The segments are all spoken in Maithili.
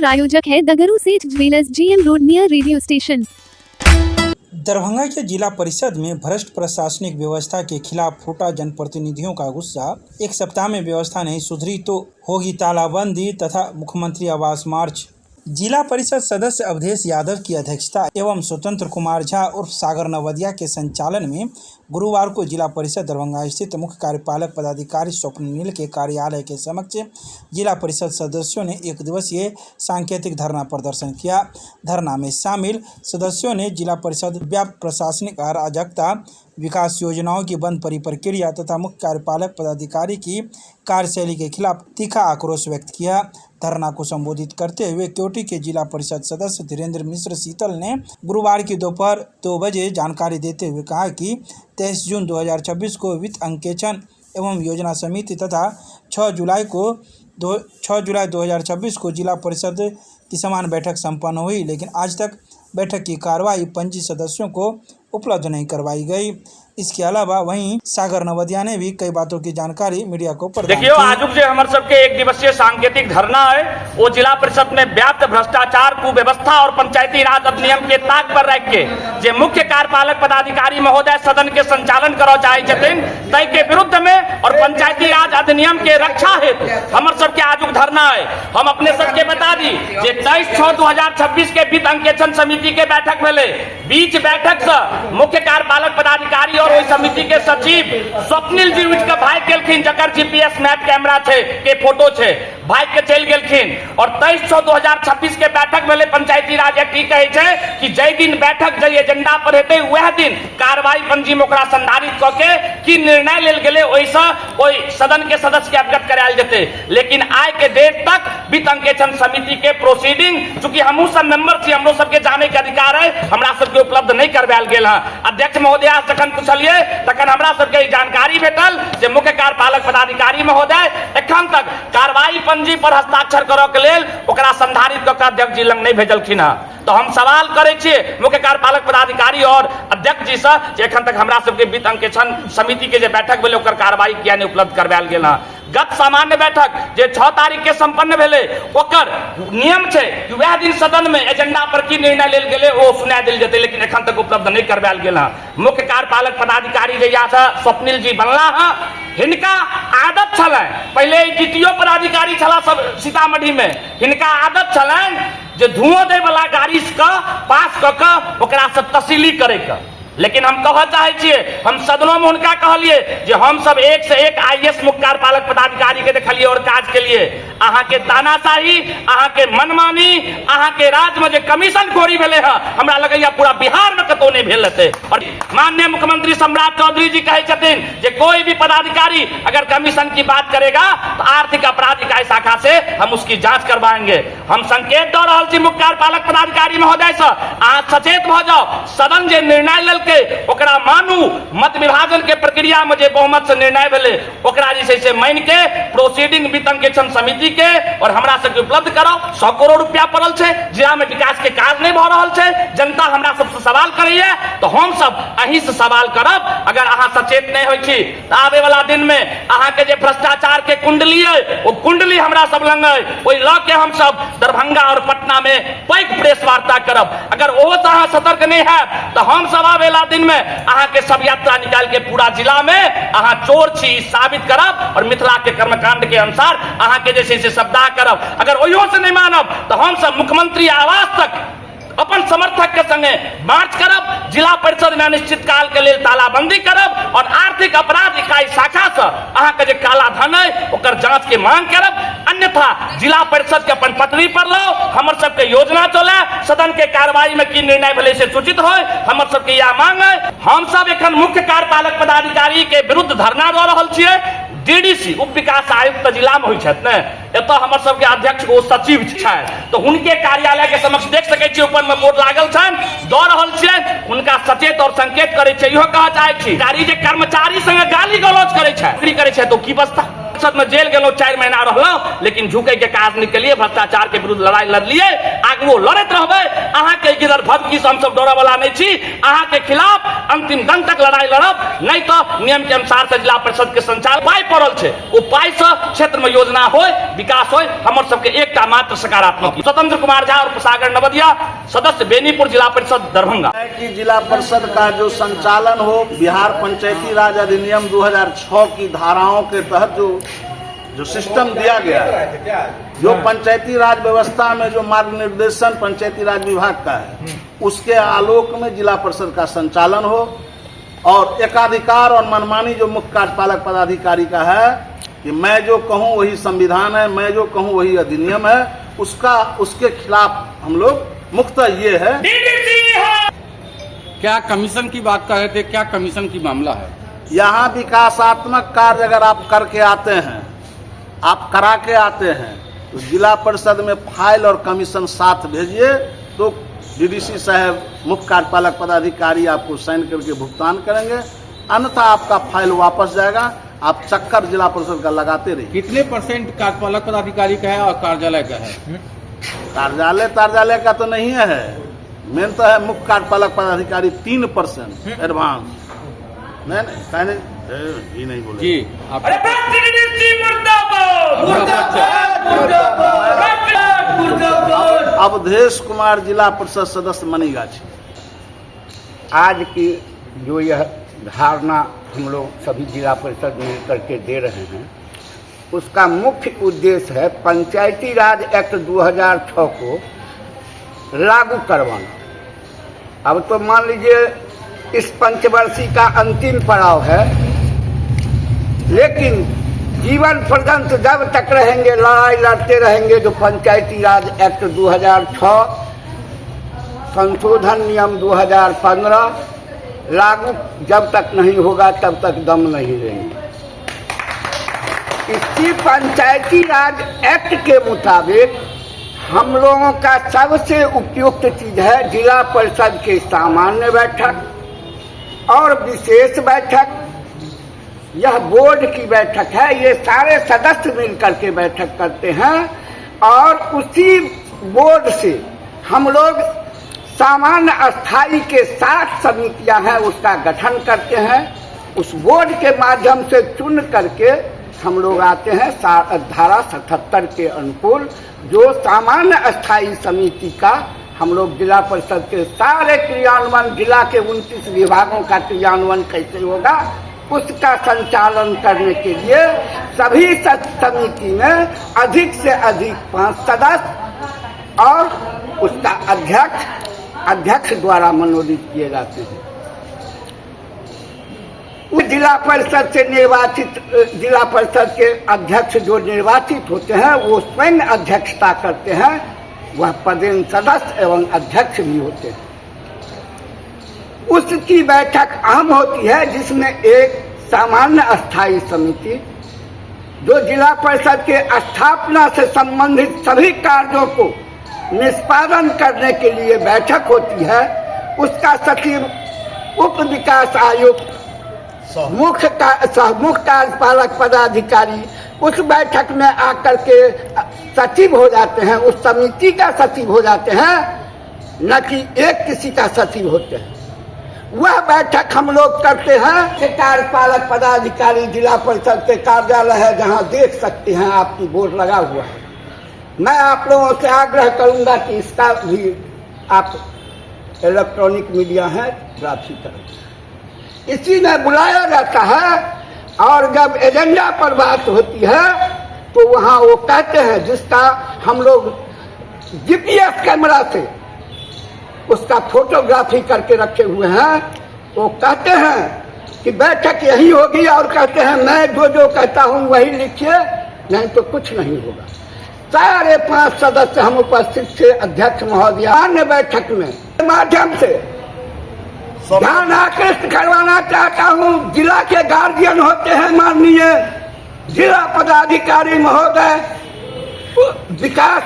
प्रायोजक है Dagru Seth jewellers, GM road near radio station. Darbhanga के जिला परिषद में भ्रष्ट प्रशासनिक व्यवस्था के खिलाफ फूटा जनप्रतिनिधियों का गुस्सा। एक सप्ताह में व्यवस्था नहीं सुधरी तो होगी तालाबंदी तथा मुख्यमंत्री आवास मार्च। जिला परिषद सदस्य अवधेश यादव की अध्यक्षता एवं स्वतंत्र कुमार झा उर्फ सागर नवदिया के संचालन में गुरुवार को जिला परिषद दरभंगा स्थित मुख्य कार्यपालक पदाधिकारी स्वप्ननील के कार्यालय के समक्ष जिला परिषद सदस्यों ने एक दिवसीय सांकेतिक धरना प्रदर्शन किया। धरना में शामिल सदस्यों ने जिला परिषद व्याप्त प्रशासनिक अराजकता, विकास योजनाओं की बंद पड़ी प्रक्रिया तथा मुख्य कार्यपालक पदाधिकारी की कार्यशैली के खिलाफ तीखा आक्रोश व्यक्त किया। धरना को संबोधित करते हुए क्योटी के जिला परिषद सदस्य धीरेन्द्र मिश्र शीतल ने गुरुवार की दोपहर 2 बजे जानकारी देते हुए कहा कि 23 जून 2026 को वित्त अंकेक्षण एवं योजना समिति तथा 6 जुलाई 2026 को जिला परिषद की समान बैठक संपन्न हुई, लेकिन आज तक बैठक की कार्रवाई पंजी सदस्यों को उपलब्ध नहीं करवाई गई। इसके अलावा वहीं सागर नवदिया ने भी कई बातों की जानकारी मीडिया को प्रदान देखियो की। आजुक जे हमर सबके एक दिवसीय सांकेतिक धरना है, वो जिला परिषद में व्याप्त भ्रष्टाचार, कुव्यवस्था और पंचायती राज अधिनियम के ताक पर रख के जे मुख्य कार्यपालक पदाधिकारी महोदय सदन के संचालन करऽ चाहे छथिन, ताहि के विरुद्ध में और पंचायती राज अधिनियम के रक्षा हेतु हमर सबके आजुक धरना है। हम अपने सबके बता दी जे 23/6/2026 के वित्त अंकेक्षण समिति के बैठक भेलै। बीच बैठक से मुख्य कार्यपालक पदाधिकारी और ओहि समिति के सचिव स्वप्निल जी उठि के भागि गेलखिन, जकर जीपीएस मैप कैमरा छै के फोटो छै, भागि के चलि गेलखिन। और 23/6/2026 के बैठक भेलै। पंचायती राज एक्ट ई कहै छै कि जाहि दिन बैठक जाहि एजेंडा पर हेतै, वएह दिन कार्रवाई पंजी में ओकरा संधारित कऽ के की निर्णय लेल गेलै, ओहिसँ ओहि सदन के सदस्य के अवगत करायल जेतै। लेकिन आइ के डेट तक वित्त अंकेक्षण समिति के प्रोसीडिंग, चूंकि हमहूँ सब मेंबर छी, हमरो सबके जाने के अधिकार है, हमरा सबके उपलब्ध नहीं करवायल गेल है। अध्यक्ष महोदय जखन पुछलिए तखन हमरा सबके ई जानकारी भेटल जे मुख्य कार्यपालक पदाधिकारी महोदय एखन तक कार्रवाई पंजी पर हस्ताक्षर करऽ के लेल ओकरा संधारित कऽ के अध्यक्ष जी लग नहीं भेजलखिन हँ। तो हम सवाल करै छियै मुख्य कार्यपालक पदाधिकारी और अध्यक्ष जी से जे एखन तक हमरा सबके वित्त अंकेक्षण समिति के जे बैठक भेलै, ओकर कार्रवाई किया नहीं उपलब्ध करवायल गेल हँ? गत सामान्य बैठक जे 6 तारीख के संपन्न भेलै, ओकर नियम छै कि वएह दिन सदन में एजेंडा पर की निर्णय लेल गेलै, ओ सुना देल जेतै, लेकिन एखन तक उपलब्ध नहीं करवायल गेल हँ। मुख्य कार्यपालक पदाधिकारी जहिया से स्वप्निल जी बनला हँ, हिनका आदत छलनि, पहिले डीटीओ पदाधिकारी छला सब सीतामढ़ी में, हिनका आदत छलनि जे धुआं दै वाला गाड़ी के पास कऽ के ओकरा से तसीली करे के। लेकिन हम कहऽ चाहै छियै, हम सदनोमे हुनका कहलियै जे हम सब एक से एक आईएएस मुख्य कार्यपालक पदाधिकारी के देखलियै और काज केलियै। अहाँके तानाशाही, अहाँके मनमानी, अहाँके राज्यमे जे कमीशन खोरी भेलै हँ, हमरा लगैया पूरा बिहारमे कतहु नहि भेल हेतै। और माननीय मुख्यमंत्री सम्राट चौधरी जी कहै छथिन जे कोई भी पदाधिकारी अगर कमीशन की बात करेगा तो आर्थिक अपराध इकाई शाखा से हम उसकी जांच करवाएंगे। हम संकेत दऽ रहल छी मुख्य कार्यपालक पदाधिकारी महोदय से, अहाँ सचेत भऽ जाउ। सदन जे निर्णय लेलकै, ओकरा मानू। मत विभाजन के प्रक्रिया में जे बहुमत से निर्णय भेलै, ओकरा जे छै से मानि के प्रोसीडिंग वित्त अंकेक्षण समिति के और हमरा सबके उपलब्ध कराउ। 100 करोड़ रुपया पड़ल छै, जिला में विकास के काज नहीं भऽ रहल छै। जनता हमरा सबसे सवाल करैया, तऽ हम सब अहीं से सवाल करब। अगर अहाँ सचेत नहीं होइ छी तऽ आबे वाला दिन में अहाँके जे भ्रष्टाचार के कुंडली है, ओ कुंडली हमरा सब लग है, ओहि लऽ के हम सब दरभंगा और पटना में पैघ प्रेस वार्ता करब। अगर ओहो से अहाँ सतर्क नहीं हैब तऽ हम सब आबे वाला दिन में अहाँके सब यात्रा निकाल के पूरा जिला में अहाँ चोर छी साबित करब और मिथिला के कर्मकांड के अनुसार अहाँके जे छै से शब्दाह करब। अगर ओहियो से नहीं मानब तऽ हम सब मुख्यमंत्री आवास तक अपन समर्थक के संगे मार्च करब, जिला परिषद में अनिश्चित काल के लेल तालाबंदी करब और आर्थिक अपराध इकाई शाखा से अहाँके जे काला धन है, ओकर जांच के मांग करब। अन्यथा जिला परिषद के अपन पटरी पर लाओ, हमर सबके योजना चले, सदन के कार्रवाई में की निर्णय भेलै से सूचित हो, हमर सबके यह मांग है। हम सब एखन मुख्य कार्यपालक पदाधिकारी के विरुद्ध धरना दऽ रहल छियै। डीडीसी उप विकास आयुक्त जिला में होइ छथि ने, एतऽ हमर सबके अध्यक्ष ओ सचिव छथि, तऽ हुनके कार्यालय के समक्ष देख सकै छियै, ऊपर में बोर्ड लागल छनि, दऽ रहल छियनि। हुनका सचेत और संकेत करै छियै। इहो कहऽ चाहै छी, गाड़ी जे कर्मचारी संगे गाली गलौज करै छै, नौकरी करै छै, तऽ ओ की बचता? परिषद में जेल गेलहुँ, 4 महीना रहलहुँ, लेकिन झुकै के काज नहि केलियै। भ्रष्टाचार के विरुद्ध लड़ाई लड़लियै, आगुओ लड़ैत रहबै। अहाँके गिदर भभकी से हमसब डरऽ वाला नहि छी। अहाँके खिलाफ अंतिम दम तक लड़ाई लड़ब, नहि तऽ नियम के अनुसार से जिला परिषद के संचालन पाइ पड़ल छै, ओ पाइ से क्षेत्र में योजना होय, विकास होय, हमर सबके एकटा मात्र सकारात्मक। स्वतंत्र कुमार झा और सागर नवदिया, सदस्य, बेनीपुर जिला परिषद, दरभंगा। है कि जिला परिषद का जो संचालन हो, बिहार पंचायती राज अधिनियम 2006 की धाराओं के तहत जो जो सिस्टम दिया गया है, जो पंचायती राज व्यवस्था में जो मार्ग निर्देशन पंचायती राज विभाग का है, उसके आलोक में जिला परिषद का संचालन हो और एकाधिकार और मनमानी जो मुख्य कार्यपालक पदाधिकारी का है कि मैं जो कहूं वही संविधान है, मैं जो कहूं वही अधिनियम है, उसका उसके खिलाफ हम लोग मुख्यतः ये है। क्या कमीशन की बात कर रहे थे? क्या कमीशन की मामला है? यहाँ विकासात्मक कार्य अगर आप करके आते हैं, आप करा के आते हैं, तो जिला परिषद में फाइल और कमीशन साथ भेजिए, तो डीडीसी साहब, मुख्य कार्यपालक पदाधिकारी आपको साइन करके भुगतान करेंगे। अन्यथा आपका फाइल वापस जाएगा, आप चक्कर जिला परिषद का लगाते रहिए। कितने परसेंट कार्यपालक पदाधिकारी का है और कार्यालय का है? कार्यालय कार्यालय का तो नहीं है, मेन तो है मुख्य कार्यपालक पदाधिकारी 3% एडवांस। नहीं नहीं, काहे नहीं, ये नहीं बोले। जी, आप अरे, मुर्दाबाद, मुर्दाबाद। अवधेश कुमार, जिला परिषद सदस्य, मनीगाछी। आज की जो यह धारणा हम लोग सभी जिला परिषद मिल करके दे रहे हैं, उसका मुख्य उद्देश्य है पंचायती राज एक्ट 2006 को लागू करवाना। अब तो मान लीजिए इस पंचवर्षीय का अंतिम पड़ाव है, लेकिन जीवन पर्यंत जब तक रहेंगे, लड़ाई लड़ते रहेंगे। जो पंचायती राज एक्ट 2006 संशोधन नियम 2015 लागू जब तक नहीं होगा, तब तक दम नहीं लेंगे। इसी पंचायती राज एक्ट के मुताबिक हम लोगों का सबसे उपयुक्त चीज है जिला परिषद के सामान्य बैठक और विशेष बैठक। यह बोर्ड की बैठक है। ये सारे सदस्य मिलकर के बैठक करते हैं और उसी बोर्ड से हम लोग सामान्य अस्थाई के सात समितियां हैं, उसका गठन करते हैं। उस बोर्ड के माध्यम से चुन करके हम लोग आते हैं। धारा 77 के अनुकूल जो सामान्य अस्थाई समिति का हम लोग जिला परिषद के सारे क्रियान्वयन, जिला के 29 विभागों का क्रियान्वयन कैसे होगा, उसका संचालन करने के लिए सभी समिति में अधिक से अधिक पांच सदस्य और उसका अध्यक्ष, अध्यक्ष द्वारा मनोनीत किए जाते हैं। उस जिला परिषद से निर्वाचित जिला परिषद के अध्यक्ष जो निर्वाचित होते हैं, वो स्वयं अध्यक्षता करते हैं। वह पदेन सदस्य एवं अध्यक्ष भी होते हैं। उसकी बैठक अहम होती है, जिसमें एक सामान्य अस्थायी समिति जो जिला परिषद के स्थापना से संबंधित सभी कार्यों को निष्पादन करने के लिए बैठक होती है, उसका सचिव उप विकास आयुक्त, मुख्य कार्यपालक पदाधिकारी उस बैठक में आकर के सचिव हो जाते हैं, उस समिति का सचिव हो जाते हैं, न कि एक किसी का सचिव होते हैं। वह बैठक हम लोग करते हैं। कार्यपालक पदाधिकारी जिला परिषद के कार्यालय है, जहां देख सकते हैं आपकी बोर्ड लगा हुआ है। मैं आप लोगों से आग्रह करूंगा कि इसका भी आप इलेक्ट्रॉनिक मीडिया है, ग्राफी करें। इसी में बुलाया जाता है और जब एजेंडा पर बात होती है तो वहाँ वो कहते हैं, जिसका हम लोग जीपीएस कैमरा से उसका फोटोग्राफी करके रखे हुए हैं, वो कहते हैं कि बैठक यही होगी और कहते हैं, मैं जो जो कहता हूँ वही लिखिए, नहीं तो कुछ नहीं होगा। सारे पांच सदस्य हम उपस्थित थे, अध्यक्ष महोदय। अन्य बैठक में माध्यम से ध्यान आकृष्ट करवाना चाहता हूँ, जिला के गार्जियन होते हैं माननीय जिला पदाधिकारी महोदय, विकास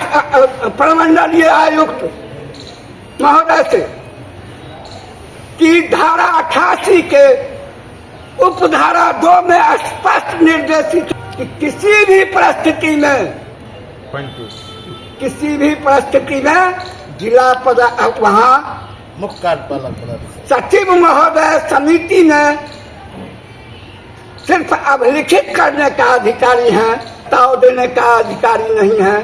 प्रमंडलीय आयुक्त महोदय से कि धारा 88 के उपधारा 2 में स्पष्ट निर्देशित कि किसी भी परिस्थिति में, किसी भी परिस्थिति में जिला पद वहाँ मुख्य कार्यपालक पदाधिकारी सचिव महोदय समिति में सिर्फ अभिलिखित करने का अधिकारी हैं, ताव देने का अधिकारी नहीं है।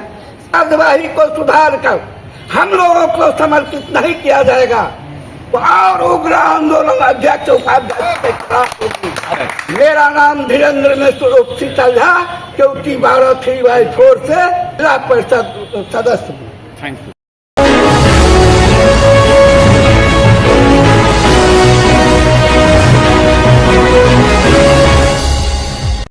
कार्यवाही को सुधार कर हम लोगों को समर्पित नहीं किया जाएगा तो और उग्र आंदोलन अध्यक्ष उपाध्यक्ष के खिलाफ होगी। मेरा नाम धीरेन्द्र मिश्र उर्फ शीतल झा, केवटी 12 3/4 से जिला परिषद सदस्य हूँ। Thank you.